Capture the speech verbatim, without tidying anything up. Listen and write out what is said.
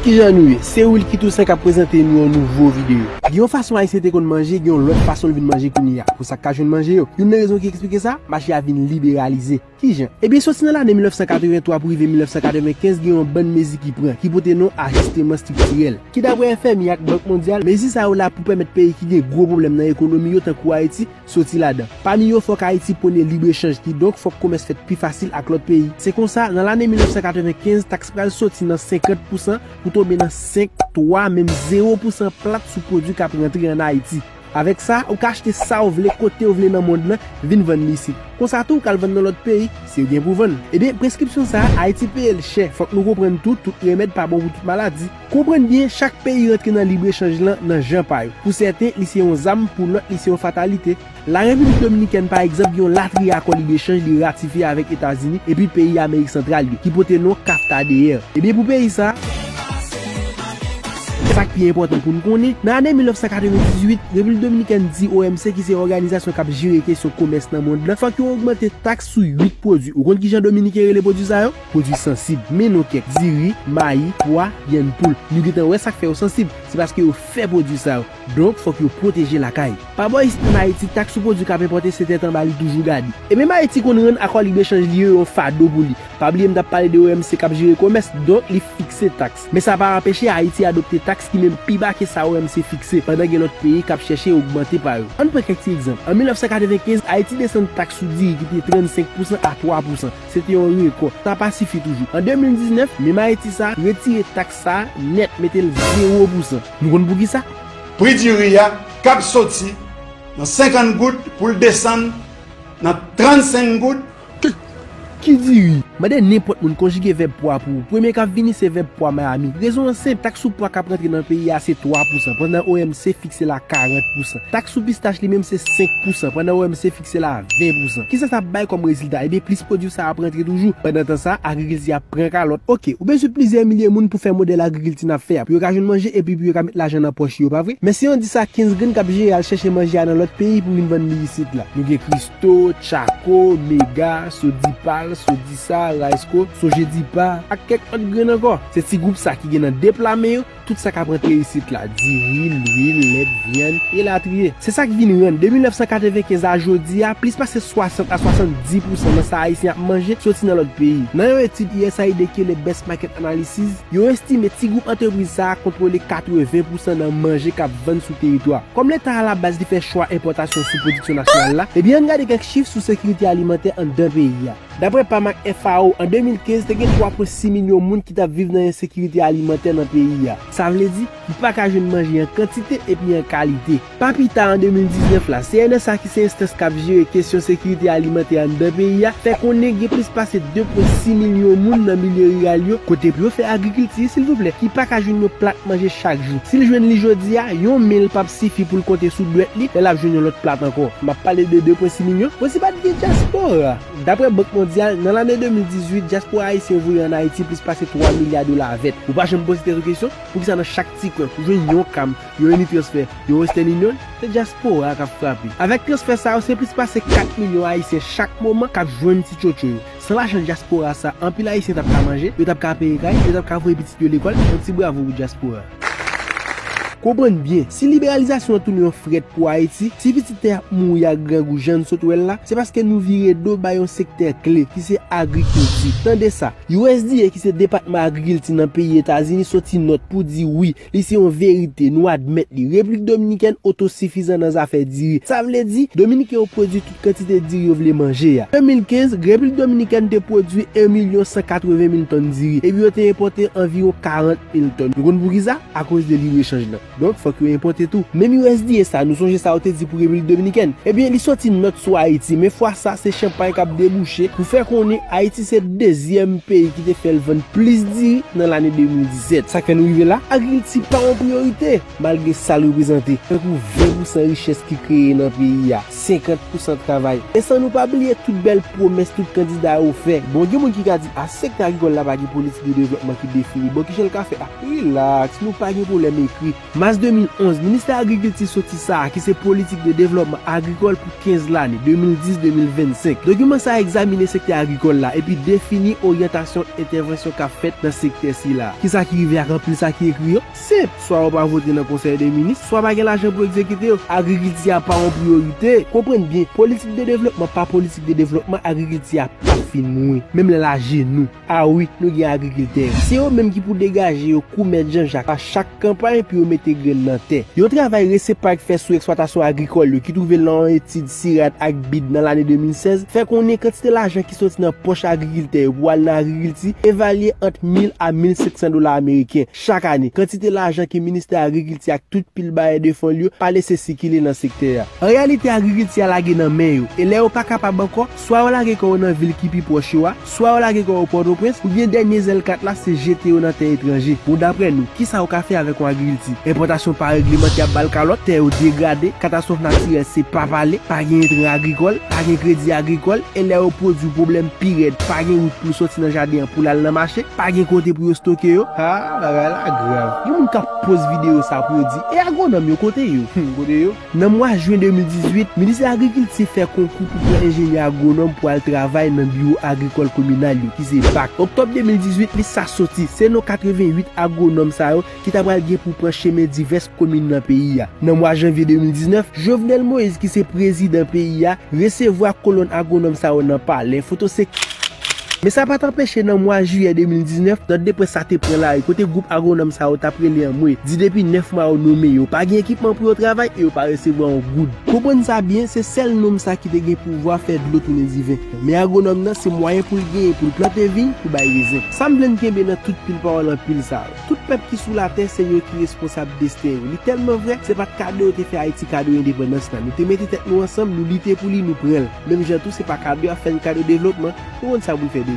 Kijan nou ye? Se Wilky Toussaint k ap prezante nou yon nouvo videyo. Gen yon fason Ayisyen te konn manje, gen yon lòt fason l vin manje kounye a. Pou sa k ka jwenn manje yo, youn nan rezon ki eksplike sa, mache a vin liberalize. Kijan? Ebyen, soti nan lane mil nèf san katreven twa pou rive mil nèf san katreven kenz, gen yon bann mezi ki pran, ki pote non ajisteman estriktirèl, ki, dapre F M I ak Bank Mondyal, mezi sa yo la pou pèmèt peyi ki gen gwo pwoblèm nan ekonomi yo, tankou Ayiti, soti ladan. Pami yo, fòk Ayiti pwone librechanj, kidonk fòk komès fèt pi fasil ak lòt peyi. Se konsa, nan lane mil nèf san katreven kenz, taks pral soti nan senkant pousan pou tonbe nan senk, twa, menm zewo pousan plat sou pwodui k ap rantre ann Ayiti. Avèk sa, ou ka achte sa w vle, kote w vle nan mond lan, vin vann li isit. Konsa tou, ou ka al vann nan lòt peyi, si w gen pou vann. Ebyen, preskripsyon sa a, Ayiti peye l chè. Fòk nou konprann tou, tout remèd pa bon pou tout maladi. Konprann byen, chak peyi rantre nan librechanj lan nan jan pa yo. Pou sèten, li se yon zam, pou lòt, li se yon fatalite. Larepiblik Dominikèn, pa egzanp, gen yon latriye akò librechanj li ratifye avèk Etazini epi peyi Amerik Santral yo, ki pote non CAFTA D R. Ebyen, pou peyi sa, sa k pi enpòtan pou n konnen, nan ane mil nèf san katrevendizuit, Repiblik Dominikèn di O M C, ki se òganizasyon k ap jere kesyon komès nan mond lan, fòk yo ogmante taks sou uit pwodui. Ou konn kijan Dominiken rele pwodui sa yo? Pwodui sansib. Men non kèk: diri, mayi, pwa, vyann poul. Nou gentan wè sa k fè yo sansib. Se paske yo fè pwodui sa yo. Donk, fòk yo pwoteje lakay. Pa bò isit ann Ayiti, taks sou pwodui k ap enpòte, se tèt anba li toujou gade. E menm Ayiti konn rann akò librechanj li yo yon fado pou li. Pa bliye m t ap pale de O M C k ap jere komès, donk li fikse taks. Men sa pa anpeche Ayiti adopte taks ki menm pi ba ke sa O M C fikse, pandan gen lòt peyi k ap chèche ogmante pa yo. Ann pran kèk ti egzanp. An mil nèf san katrevenkenz, Ayiti desann taks sou diri ki te trannsenk pousan a twa pousan. Se te yon rekò. Sa pa sifi toujou. An de mil diznèf, menm Ayiti sa retire taks sa nèt, mete l zewo pousan. Nou konn poukisa? Pri diri a k ap soti nan senkant goud pou l desann nan trannsenk goud. Ki, ki diri? Mande nenpòt moun konjige vèb pwa pou ou. Premye k ap vini se vèb pwa mayami. Rezon an senp, taks sou pwa k ap rantre nan peyi a se twa pousan, pandan O M C fikse l a karant pousan. Taks sou pistach li menm se senk pousan, pandan O M C fikse l a ven pousan. Kisa sa ap bay kòm rezilta? Ebyen, plis pwodui sa ap rantre toujou. Pandan tan sa, agrikilti ap pran kalòt. Oke, ou bezwen plizyè milye moun pou fè modèl agrikilti n ap fè a, pou yo ka jwenn manje epi pou yo ka met lajan nan pòch yo, pa vre? Men si yon dis a kenz grenn k ap jere al chèche manje a nan lòt peyi pou vin vann li isit la. Nou gen Christo, Chaco, Mega, Sodipal, Sodisa, Riceco, Sogedipa, ak kèk lòt grenn ankò. Se ti gwoup sa ki gen nan de pla men yo tout sa k ap rantre isit la, diri, lwil, lèt, vyann, elatriye. Se sa k vin rann, de mil nèf san katrevenkenz a jodi a, plis pase swasant a swasanndis pousan nan sa Ayisyen ap manje soti nan lòt peyi. Nan yon etid U S A I D ki rele Best Market Analysis, yo estime ti gwoup antrepriz sa a kontwole katreven pousan nan manje k ap vann sou teritwa. Kòm Leta alabaz li fè chwa enpòtasyon sou pwodiksyon nasyonal la, ebyen, ann gade kèk chif sou sekirite alimantè anndan peyi a. Dapre pam ak F A O, an de mil kenz, te gen twa pwen sis milyon moun ki t ap viv nan ensekirite alimantè nan peyi a. Sa vle di, ki pa ka jwenn manje an kantite epi an kalite. Pa pita an de mil diznèf la, C N S A, ki se enstans k ap jere kesyon sekirite alimantè anndan peyi a, fè konnen gen plis pase de pwen sis milyon moun nan milye riral yo, kote pou yo fè agrikilti, silvouplè, ki pa ka jwenn yon plat manje chak jou. Si l jwenn li jodi a, yon men l p ap sifi pou l konte sou dwèt li lè l ap jwenn yon lòt plat ankò. M ap pale de de pwen sis milyon. Bon, si pa t gen dyaspora. Dapre Bank Mondyal, nan lane de mil dizuit, dyaspora ayisyen voye ann Ayiti plis pase twa milya dola vèt. Ou pa janm poze tèt ou kesyon, poukisa nan chak ti kwen, ou jwenn yon CAM, yon Unitransfer, yon Western Union? Se dyaspora a k ap frape. Avèk transfè sa yo, se plis pase kat milyon ayisyen chak moman k ap jwenn ti tchotcho yo. San lajan dyaspora sa, anpil ayisyen t ap ka manje, yo t ap ka peye kay, yo t ap ka voye pitit yo lekòl. Yon ti bravo pou dyaspora. Konprann byen, si liberalizasyon an tounen yon frèt pou Ayiti, si pitit tè ap mouri ak grangou jan n sot wè l la, se paske nou vire do bay yon sektè kle, ki se agrikilti. Tande sa, U S D A, ki se Depatman Agrikilti nan peyi Etazini, soti nòt pou di wi, li se yon verite, nou admèt li. Repiblik Dominikèn otosifizan nan zafè diri. Sa vle di, Dominiken yo pwodui tout kantite diri yo vle manje a. De mil kenz, Repiblik Dominikèn te pwodui en milyon san katreven mil tòn diri, epi yo te enpòte anviwon karant mil tòn. Nou konn poukisa? Akoz de librechanj lan. Donk, fòk yo enpòte tou. Menm U S D A sa, nou sonje sa yo te di pou Repiblik Dominikèn. Ebyen, li soti nòt sou Ayiti, men fwa sa, se chanpay k ap debouche pou fè konnen Ayiti se dezyèm peyi ki te fè l vann plis diri nan lane de mil disèt. Sa k fè nou rive la, agrikilti pa yon priyorite, malgre sa l reprezante. Tankou ven pousan richès ki kreye nan peyi a, senkant pousan travay. E san nou pa bliye tout bèl pwomès tout kandida yo fè. Bon, gen moun ki ka di, a, sektè agrikòl la pa gen politik de devlòpman ki defini. Bon, kijan l ka fè a? Rilaks, nou pa gen pwoblèm ekri. M Mas de mil onz, Ministè Agrikilti soti sa a ki se politik de devlòpman agrikòl pou kenz lane, de mil dis de mil vennsenk. Dokiman sa a egzamine sektè agrikòl la epi defini oryantasyon entèvansyon k ap fèt nan sektè sila. Kisa ki rive ak anpil sa ki ekri yo? Senp, swa yo pa vote nan Konsèy de Minis, swa pa gen lajan pou egzekite yo. Agrikilti a pa yon priyorite. Konprann byen, politik de devlòpman pa politik de devlòpman, agrikilti a p ap fin mouri, menm lè l ajenou. A wi, nou gen agrikiltè. Se yo menm ki pou degaje yo kou Mèt Janjak a chak kanpay pou yo mete grenn nan tè. Yon travay Resepac fè sou eksplwatasyon agrikòl yo ki twouve l nan yon etid CIRAD ak bid nan lane de mil sèz fè konnen kantite lajan ki soti nan pòch agrikiltè yo pou al nan agrikilti evalye ant mil a mil senk san dola ameriken chak ane. Kantite lajan ke Ministè Agrikilti ak tout pil bayè de fon l yo pa lese sikile nan sektè a. An reyalite, agrikilti a lage nan men yo, e lè yo pa kapab ankò, swa yo lage kò yo nan vil ki pi pwòch yo a, swa yo lage kò yo Pòtoprens, oubyen dènye zèl kat la se jete yo nan tè etranje. Bon, daprè nou, kisa yo ka fè avèk yon agrikilti? Enpòtasyon pa regleman ki ap ba l kalòt, tè yo degrade, katastwòf natirèl se pa pale, pa gen entran agrikòl, pa gen kredi agrikòl, e lè yo pwodui, pwoblèm pi rèd, pa gen wout pou l soti nan jaden an pou l al nan mache, pa gen kote pou yo stoke yo. Ha, bagay la grav. Gen moun k ap poz videyo sa pou yo di, e agwonòm yo, kote yo? Hmm, kote yo? Nan mwa jen de mil dizuit, Ministè Agrikilti fè konkou pou pran enjenyè agwonòm pou al travay nan biwo agrikòl kominal yo, ki se bak. Oktòb de mil dizuit, lis sa soti. Se non katreventuit agwonòm sa yo ki ta pral gen pou pran chemen divès komin nan peyi a. Nan mwa janvye de mil diznèf, Jovenel Moïse, ki se prezidan peyi a, resevwa kolonn agwonòm sa yo nan palè. Foto se Men sa pa t anpeche nan mwa jiyè de mil diznèf, nòt de près sa te pran lari kote gwoup agwonòm sa yo t ap rele anmwe, di depi nèf mwa yo nonmen yo, pa gen ekipman pou yo travay e yo pa resevwa yon goud. Konprann sa byen, se sèl nonm sa ki te gen pouvwa fè dlo tounen diven. Men agwonòm nan se mwayen pou l genyen pou l plante viny, pou bay rezen. Sa m vle n kenbe nan tout pil pawòl anpil sa yo. Tout pèp ki sou latè, se yo ki responsab desten yo. Li tèlman vrè, se pa t kado yo te fè Ayiti kado endepandans la. Nou te mete tèt nou ansanm, nou lite pou li, nou pran l. Menm jan tou, se pa kado y ap fè n kado devlopman. Nou konn sa pou n fè deja.